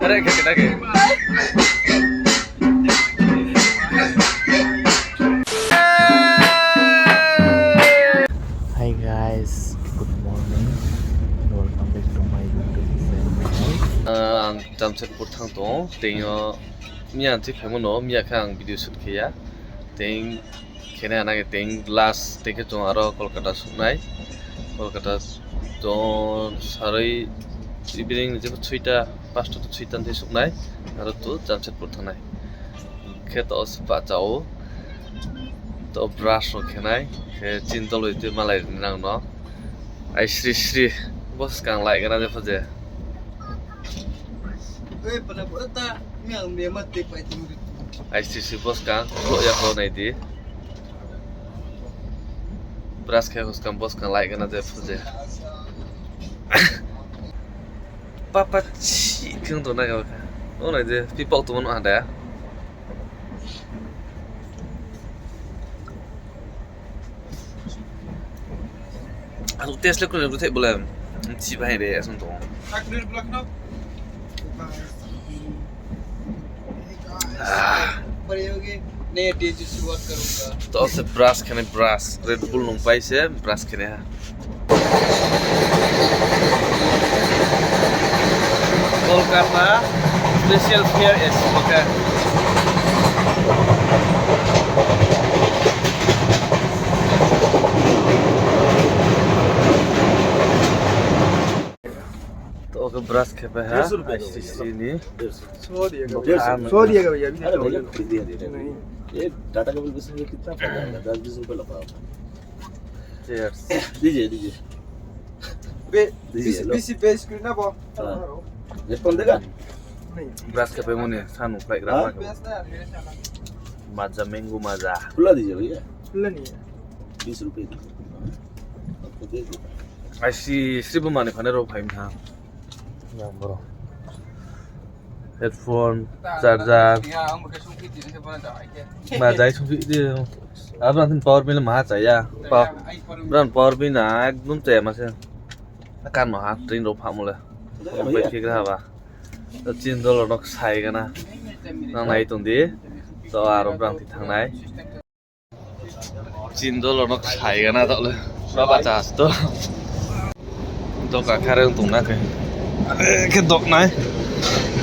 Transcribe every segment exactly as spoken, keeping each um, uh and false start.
Hi guys, good morning and welcome back to my YouTube channel. Ah, ang Jamshedpur thanng tong, tei yo miya ang thik phaimo no, miya khe ang video shoot khe ya. Tei khe nai ana khe tei last, tei khe chung aro Kolkata souh nai. Kolkata chung saroi evening ni jepho soita, pasta to soita thai souh nai. Aro to Jamshedpur thanng nai. Khe to se bahcha ou. To brush rao khe nai. Khe chini dol bai tui malai ri nang no. Ai sri sri. Bo skang lai gana jepho je. Ai sri sri bo skang. Bo ya pho nai di. Brush khe bo skang, bo skang lai gana jepho je. Papa chi phung tong na khe. O nai je, pipok tongmo no ha de. Aro taste le kroi, kroi thai bo le. Chi bahai re, asung tong. Ah. To se brush khe nai, brush. Red Bull nung pai se brush khe nai ha. Kolkata special fare is okay. To okay, brush khe pai ha. Dersho rupeya ka I C C ni. Dersho. सौ दिएगा भैया। सौ दिएगा भैया, अभी नहीं। अरे भैया, खरीद दिया, दे रहे हैं। नहीं। ये टाटा केबल के संग कितना पड़ जाएगा? दस बीस रुपए लगा। Cheers. दीजिए, दीजिए। Be-, दीजिए, लो। बीस रुपए screen ना, बो। हाँ। ये कौन देगा? नहीं। Brush khe pai mani, sanu flight हाँ? Maza, mango maza. खुला दीजिए भैया। खुला नहीं है। बीस रुपए दीजिए। आपको दे दो। Ai sri sri bo mani phane rao phai mha. Yang boro. Headphone, charger. Ma jai sungphi di. Abran tin power bank le maha chaya. Pa-, abran power bank na ekdom chaya ma se. Kan maha train rao phamo le. Bai khe gra ba. To chini dol rao no sai gana. Nang nai tong di. To aro brang ti thanng nai. Chini dol rao no sai gana taoh le. Ba bahcha to. Doka kha reng tong na khe. Khe dok nai.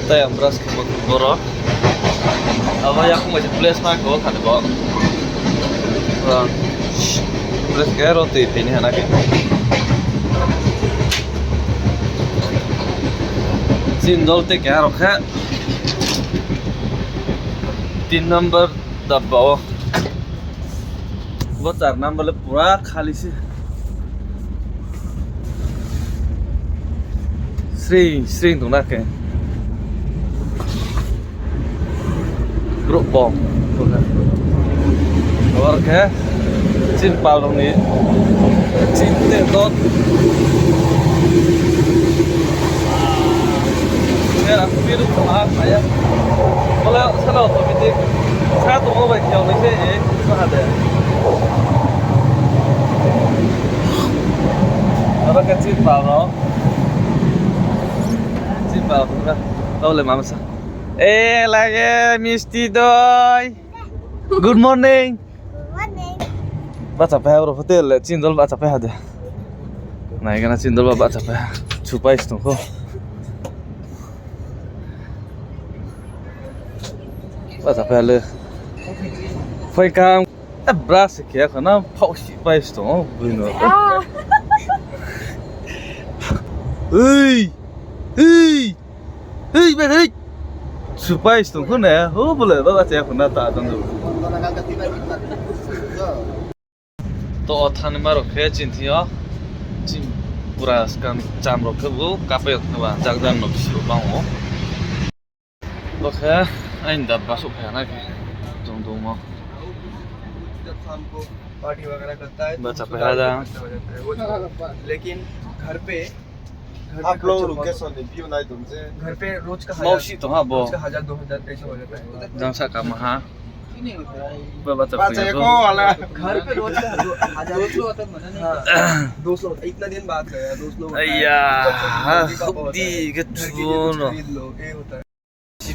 Tai ang brush khe bo boro. Abo yakung bai se place ma khe bo kha de bo. Place khe ro tui phai ni ha na khe. Chini dol tei keha rao khe. Tin number dabba o. Bo char number le pura khali se. Sring, sring tong na khe. Brouh bom. Abo khe chini pal rao ni chini te dot. Era piru tong ha, kaya. Bole salo automatic. Sa tongmo bai khe nai se, e, sa ha de. Abo khe chini pal rao. Chini pal rao. Tao le mama sa. E, lage misti doi. Good morning. Morning. Bahcha pai ha bro, hotel le chini dol bahcha pai ha de. Nai gana chini dol ba bahcha pai ha. Supai se tong kho. Bahcha pai ha le. Phai kang. E, brush khe ya kho na, phao si pai se tong o, bui no. Ah. Ui. Ui. Hei, bai, hei. Supai se tong kho ne, ho, bole, baba, chaya kho na, ta, tong do. To, o, thani ma rao khe, chini thing yo, chini pura skang cham rao khe bo, kapai rao khe ba, jagdan no bisi rao bang o. Bo khe, aini dabba souhphai ha na khe, tong tongmo. जब शाम को पार्टी वगैरह करता है, तो bahcha pai ha da. लेकिन घर पे आप लोग लोकेशन दे, व्यू नहीं तुमसे। घर पे रोज का mao si tong ha bo. रोज का हजार, दो हजार ऐसा हो जाता है। Jang sa kama ha. Bahcha pai ha ko. घर पे रोज का दो हजार, हाँ, दो सौ, इतना दिन बाद गया, दो सौ होता है। Aiya, ha, di ke chuno. ये होता है।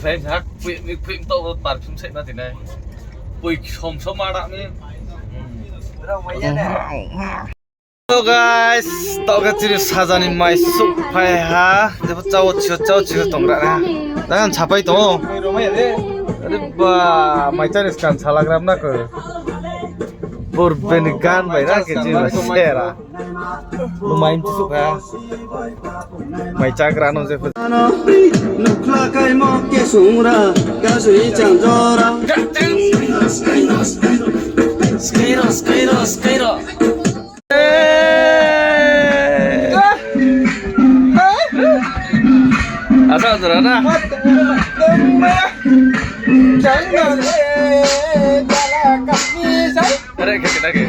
Phai ha, pui, pui, to perfume sai ma tinai. Pui som som ma ra ni. Hello guys, to khe chini saja ni mai suh phai ha. Jepho chao chio, chao chio tong ra ha. Tang sapai tong. Are ba, mai chani skan salagram na ko. Pur ben gan bai na ke chini sera. Lumai mchi suh phai ha. Mai chagra no je. Nukhla kaimo kesungra, kasui changjora. Skairo, skairo, skairo. Asa jora na. Are ke kita ke.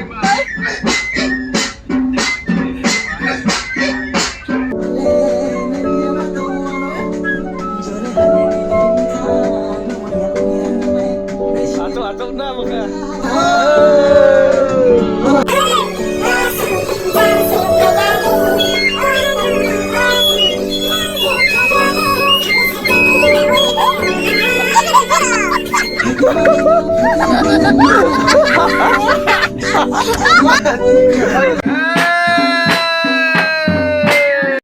Atok, atok na maka.